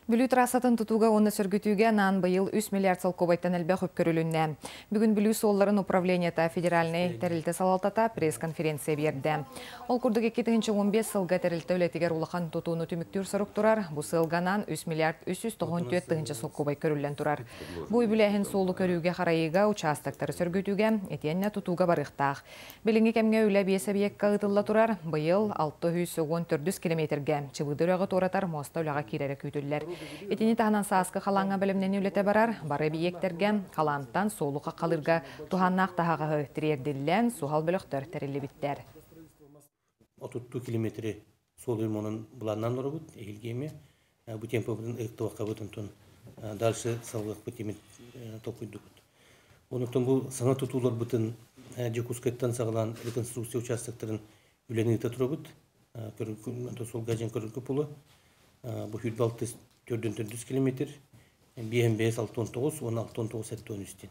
Бүлүү трассатын тутууга уонна сөргүтүүгэ анаан быйыл 3 миллиард солкуобайтан элбэх үп көрүлүннэ. Бүгүн Бүлүү суолларын управлениета федеральнай тэрилтэ салалтата пресс-конференция биэрдэ. Ол курдук 2015 сылга тэрилтэ үлэтигэр улахан тутууну түмүктүүр сорук турар. Бу сылга анаан 3 миллиард 394 тыһыынча солкуобай көрүллэн турар. Бу үбүлээһин суолу көрүүгэ-харайыыга, учаастактары сөргүтүүгэ, итиэннэ тутууга барыахтаах. Билиҥҥи кэмҥэ үлэ биэс эбийиэккэ ыытылла турар. Быйыл 614 километргэ Чыбыды үрэҕи туоратар муоста үлэҕэ киирэрэ күүтүллэр. Итини таһынан сааскы халааҥҥа бэлэмнэнии үлэтэ барар. Бары эбийиэктэргэ халаантан суолу хаххалыырга туһааннаах таһаҕаһы тириэрдиллэн, суһал бөлөхтөр тэриллибиттэр. 32 километри суол ремонун былааннаан олоробут эһилгиэми бу темпобутун ыктыбаккабыт онтон дальше салгыахпыт диэмит толкуйдубут. Онуттан бу саҥа тутууларбытын Дьокуускайтан саҕалаан реконструкция участоктарын үлэни ыыта турабыт. Суолга дьэн көрөргө пулу. Бу 106 төрдүн төрдүс километр, 5 5 69 уонна 69 73 дин.